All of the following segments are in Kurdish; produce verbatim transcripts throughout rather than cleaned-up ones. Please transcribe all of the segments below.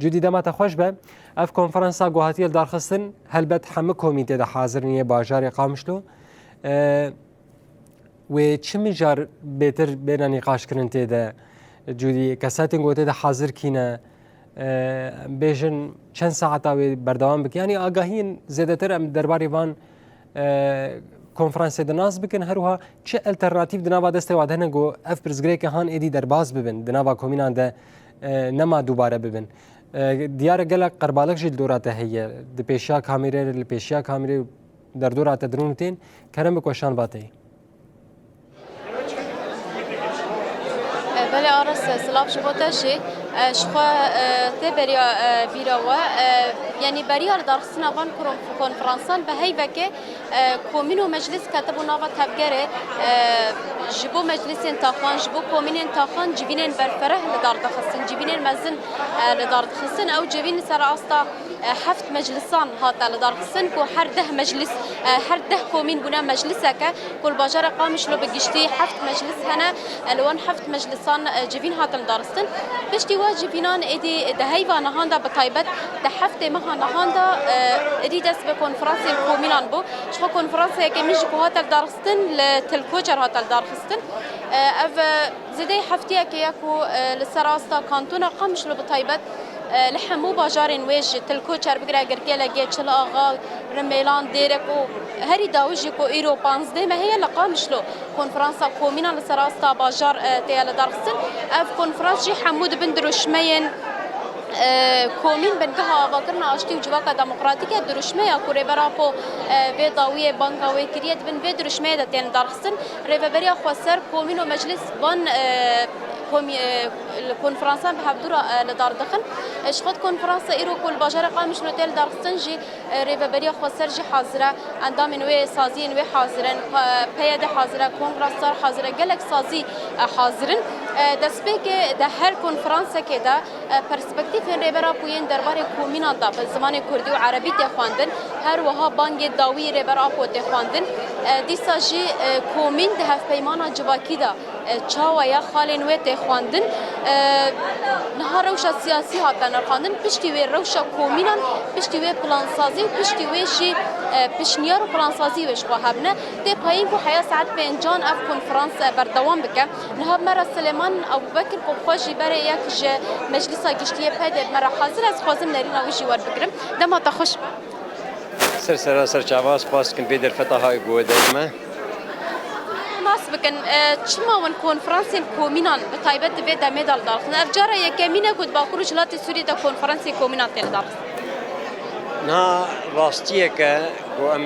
Cûdî, dema te xweş be. Ev konferansa ku hatiye lidarxistin, helbet hemû komî tê de hazir in yê bajarê Qamişlo. Ee, wê çi mijar bêtir bêne nîqaşkirin tê de? Cûdî, kesatên ku tê de hazir kî ne? Ee, bêjin çend saeta wê berdewam bike? Yanî agahiyên zêdetir em derbarê van e, konferansê de nas bikin, her wiha çi alternatîf di nava destê wa de hene ku ev pirsgirêke han êdî derbas bibin, di nava komînan de, e, nema dubare bibin. E, diyar e gelek qerbalek jî li dora te heye, di pêşiya kamîrê, li pêşiya kamîrê derdora te dirûn tên, kerem bik weşan vateyî. E, belê Aras, e, silav ji bo te jî. E, ji xwe, e, tê beriya, e, bîra we. E, yanî beriya li darxistina van kron-, konferansan bi heyvekê, e, komîn û meclis ketibû nava tevgerê, e, ji bo meclisên taxan, ji bo komînên taxan civînên berfereh li dar dixistin, civînên mezin, e, li dar dixistin. Ew civîn li ser asta e, heft meclisan hate lidarxistin ku her deh meclis, e, her deh komîn bûne mecliseke ku li bajarê Qamişlo bi giştî heft meclis hene, e, li wan heft meclisan, e, civîn hatin lidarxistin. Piştî we civînan êdî di heyva nihan de bi taybet di heftê meha nihan de, e, êdî dest bi konferansên komînan bû. Ji xwe konferansa yekemîn jî ku hate lidarxistin li Til Koçer hate lidarxistin. E, ev, e, Zêdeyî heftiyekê ye ku, e, li ser asta kantona Qamişlo bi taybet, e, li hemû bajarên wê ji Til Koçer bigire Girkêlekê, Çil Axa, Rimêlan, Dêrek û herî dawî jî ku îro panzdeh mehê ye li Qamişlo konferansa komînan li ser asta bajar, e, tê lidarxistin. Ev konferans jî hemû dibin dirûşmeyên, e, komîn bingeha avakirina aştî û civaka demokratîk e. Dirûşmeya ku Rêber Apo, e, vê dawiyê banga wê kiriye, dibin vê dirûşmeyê de tên lidarxistin. Rêveberiya Xweser, komîn û meclis van, e, komî-, e, li konferansan bi hevdû re, e, li dar dixin. E, ji xwe konferansa îro ku li bajarê Qamişlo tê li dar xistin jî, e, Rêveberiya Xweser jî hazir e, endamên wê, saziyên wê hazir in, P-, P Y D hazir e, Kongra Star hazir e, gelek sazî, e, hazir in. E, destpêkê de her konferansekê de, e, perspektîfên Rêber Apo yên derbarê komînan de bi zimanê kurdî û erebî tê xwendin, her wiha bangê dawî Rêber Apo tê xwendin. E, dîsa jî, e, komîn di hevpeymana civakî de, e, çawa ye, xalên wê tê xwendin. E, niha rewşa siyasî hate nirxandin, piştî wê rewşa komînan, piştî wê plansazî û piştî wê jî, e, pişniyar û plansazî wê ji xwe hebne. Tê payîn ku heya saet pêncan ev konferans, e, berdewam bike. Niha bi me re Silêman Ebûbekir ku xwe jî berê yek ji Meclisa Giştî yê P D bi me re hazir e, ez dixwazim nerîna wî jî werbigirim. Dema te xweş be. Ser sera ser çava, spas dikim vê derfeta hayê ku we de me. Nas bikin, e, çima win konferansên komînan bi taybet di vê demê de li dar dixin? Ev cara yekemîn e ku di Bakur û Rojhilatê Sûriyê de konferansên komînan tê li dar dixin. Niha rastiyek e ku em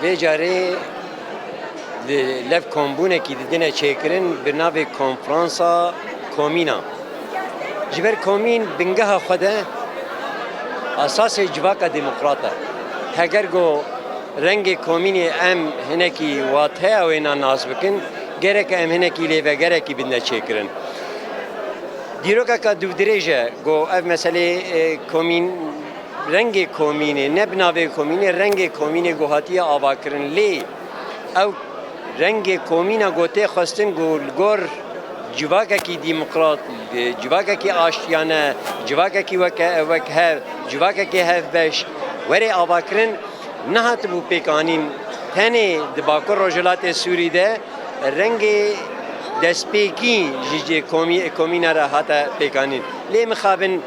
vê carê di lev kombûnekî didine çêkirin bi navê konferansa komînan. Ji ber komîn bingeha xwe de esasê civaka demokrat e. Heger ku rengê komînê em hinekî wateya wê na nas bikin, gerek em hinekî lêvegerekî bidine çêkirin. Dîrokeka dûvdirêj e ku ev meselê, e, komîn, rengê komînê, ne bi navê komînê, rengê komînê ku hatiye avakirin. Lê ew rengê komîna ku tê xwestin ku li gor civakekî demokrat, civakekî aştiyane, civakekî weke, wek hev, civakekî hevbeş were avakirin, nehatibû pêkanîn. Tenê di Bakur Rojhilatê Sûrî de rengê destpêkî ji, ji komî-, komîna re hate pêkanîn. Lê mixabin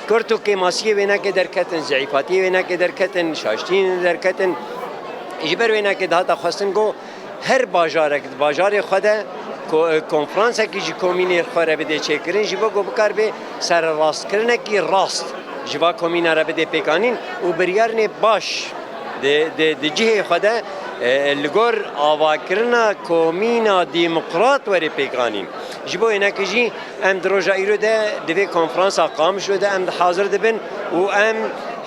kurt û kêmasiyê wênekê derketin, zeîfatiyê wênekê derketin, şaştiyên derketin. Ji ber wênekê dihate xwestin ku her bajarek di bajarê xwe de ko-, konferansekî ji komînê xwe re bidê çêkirin, ji bo ku bikaribe sererastkirinekî rast ji va komîna re bidê pêkanîn û biryarnê baş di, di, di cihê xwe de, e, li gor avakirina komîna demokrat were pêkanîn. Ji bo wênekê jî em di roja îro de di vê konferansa Qamişlo de em dihazir dibin û em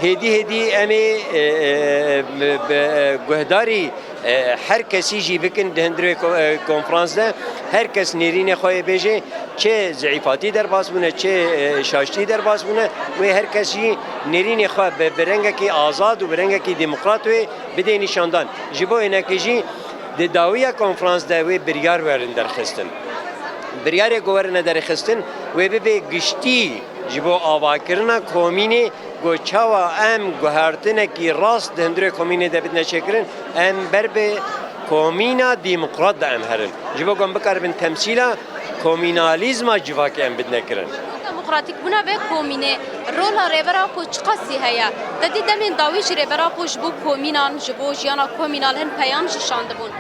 hêdî hêdî em ê, e, e, bi, bi, e, guhdarî, e, her kesî jî bikin di hundirê ko-, e, konferans de. Her kes nêrînê xwe yê bêje, çi zeîfatî derbas bûne, çi, e, şaştî derbas bûne, wê her kes jî nêrînê xwe bi, bi rengekî azad û bi rengekî demokrat wê bidê nîşandan. Ji bo wênekê jî di dawiya konferans de wê biryar werin derxistin. Biryarê ku werine derxistin, wê bibe giştî Ji bo avakirina komînê, ku çawa em guhertinekî rast di hundirê komînê de bidine çêkirin, em ber bi komîna demokrat de em herin. Ji bo ku em bikaribin temsîla komînalîzma civakê em bidine kirin. Demokratîkbûna vê komînê, rola Rêber Apo çiqasî heye? Te dî demên dawî jî Rêber Apo ji bo komînan, ji bo jiyana komînal hin peyam jî şandibûn.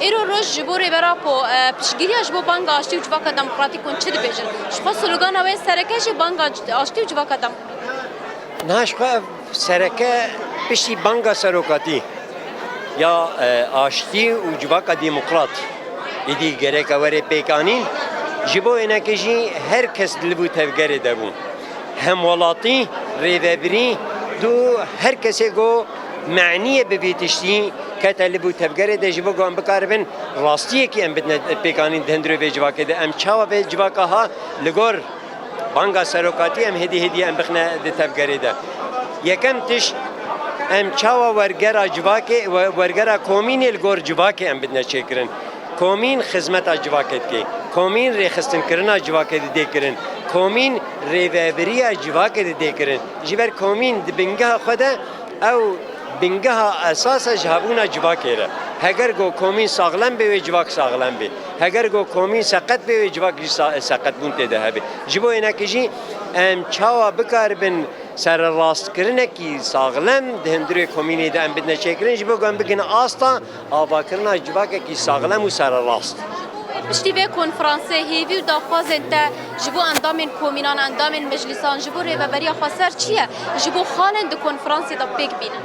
Îro roj ji bo Rêber Apo, e, piştgiriya ji bo banga aştî û civaka demokratîk hûn çi dibêjin? Ji xwe slogana wê sereke jî banga aştî û civaka demokratîk. Niha ji xwe ev sereke piştî banga serokatî ya, e, aştî û civaka demokrat êdî gereke were pêkanîn. Ji bo wênekê jî her kes li bo tevgerê de bû. Hemwelatî, rêvebirî, du her kesê ku meniyê bi vî tiştî kete li bo tevgerê de, ji bo ku em bikaribin rastiyekî em bidine pêkanîn di hundirê vê civakê de. Em çawa vê civaka ha li gor banga serokatî em hêdî hêdî em bixine di tevgerê de. Yekem tişt, em çawa wergera civakê, we-, wergera komînê li gor civakê em bidine çêkirin. Komîn xizmeta civakê dike. Komîn rêxistinkirina civakê didê kirin. Komîn rêvebiriya civakê didê kirin. Ji ber komîn di bingeha xwe de ew bingeha esas e ji hebûna civakê re. Heger ku komîn saxlem bê, wê civak saxlem bê. Heger ku komîn seqet bê, wê civak jî sa-, seqetbûn tê de hebe. Ji bo wênekê jî em çawa bikaribin sererastkirinekî saxlem di hundirê komînê de em bidine çêkirin, ji bo ku em bigihine asta avakirina civakekî saxlem û sererast. Piştî vê konferansê hêvî û daxwazên te ji bo endamên komînan, endamên meclîsan, ji bo rêveberiya xweser çi ye? Ji bo xalên di konferansê de pêk bînin.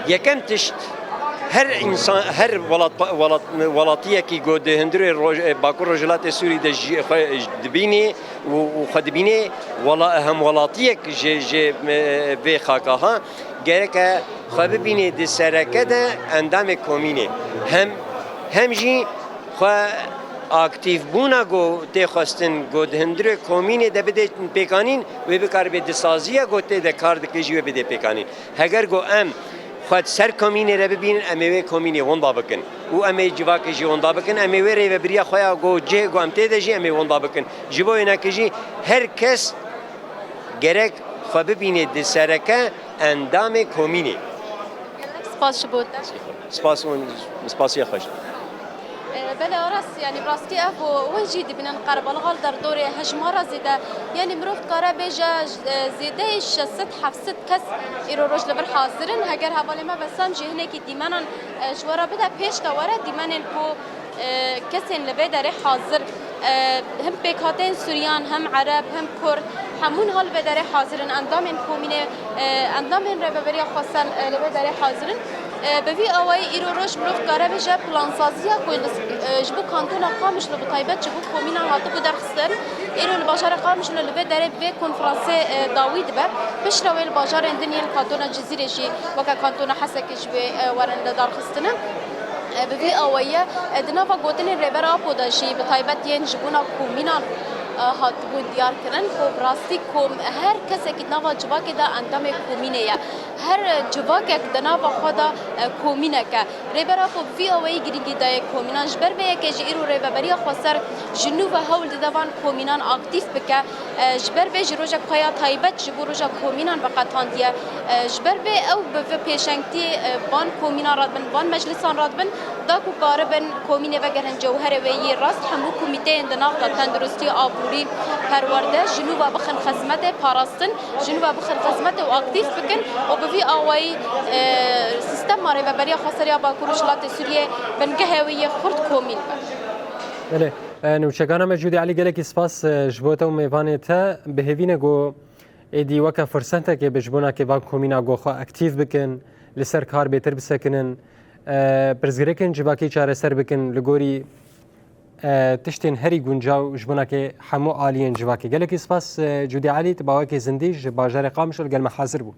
Yekem tişt, her însan, her welat, welat, welatiyekî ku di hundirê roj-, Bakur Rojhilatê Sûrî de jî xwe dibînê û, û xwe dibînê wela-, hemwelatiyek ji, ji, e, vê xaka ha, gereke xwe bibînê di sereke de endamê komînê. Hem, hem jî xwe aktîfbûna ku tê xwestin ku di hundirê komînê de bidê pêkanîn, wê bikaribe di saziya ku tê de kar dike jî wê bidê pêkanîn. Heger ku em xwe di ser komînê re bibînin, em ê wê komînê winda bikin û em ê civakê jî winda bikin, em ê wê rêvebiriya xwe ya ku cihê ku em tê de jî em ê winda bikin. Ji bo wênekê jî her kes gerek xwe bibîne di sereke endamê komînê. Gelek spas ji bo te. Spas û spasiya xweş. E, belê Aras, yanî rastî ev û win jî dibînin qerbalixa li derdorê hejmara zêde. Yanî mirov dikare bêje, e, zêdeyê şeş sed heft sed kes îro roj li vir hazir in. Heger hevalê me Besam jî hinekî dîmenan, e, ji we re bide, pêş de were dîmenên ku, e, kesên li vê derê hazir, e, hem pêkhateyên Suryan, hem Ereb, hem Kurd, hemûn ha li vê derê hazir in. Endamên komînê, e, endamên Rêveberiya Xweser, e, li vê derê hazir in. E, bi vî awayî îro roj mirov dikare bêje plansaziya ku li, e, ji bo kantona Qamişlo bi taybet ji bo komînan hatibû derxistin, îro li bajarê Qamişlo li vê derê vê konferansê, e, dawî dibe. Piştre wê li bajarên din yên kantona Cizîrê jî weke kantona Hesekê ji wê, e, werin lidarxistinin. E, bi vî awayî, e, di nava gotinên Rêber Apo de jî bi taybet yên ji bona komînan, e, hatibûn diyar kirin ku bi rastî kom-, her kesekî di nava civakê de endamê komînê ye. Her civakek di nava xwe de, e, komînek e. Rêber Apo bi vî awayî girîngî daye komînan. Ji ber vê yekê jî îro Rêveberiya Xweser ji nû ve hewl dide van komînan aktîf bike. E, ji ber vê jî rojek xwe ya taybet ji bo roja komînan veqetandiye. E, ji ber vê ew bi vê pêşengtî, e, van komînan radibin, van meclisan radibin, da ku karibin komînê vegerin cewherê wê yê rast, hemû komîteyên di nav de, tenduristî, aborî, perwerde, ji nû ve bixin xizmetê, parastin, ji nû ve bixin xizmetê û aktîf bikin û bi vî awayî, e, sîstema Rêveberiya Xweser ya Bakur Rojhilatê Sûriyê bingehê wê yê xurt komîn be. Belê. E, nûçegana me Cûdî Elî, gelekî spas, e, ji bo te û mêvanê te. Bi hêvî ne ku êdî weke firsetekê be ji bo nakê van komîna ku xwe aktîf bikin, li ser kar bêtir bisekinin, e, pirsgirêkên civakî çareser bikin li gorî, e, tiştên herî guncaw ji bo nakê hemû aliyên civakê. Gelekî spas, e, Cûdî Elî, tu bi awayekî zindî ji bajarê Qamişlo li gel me hazir bû.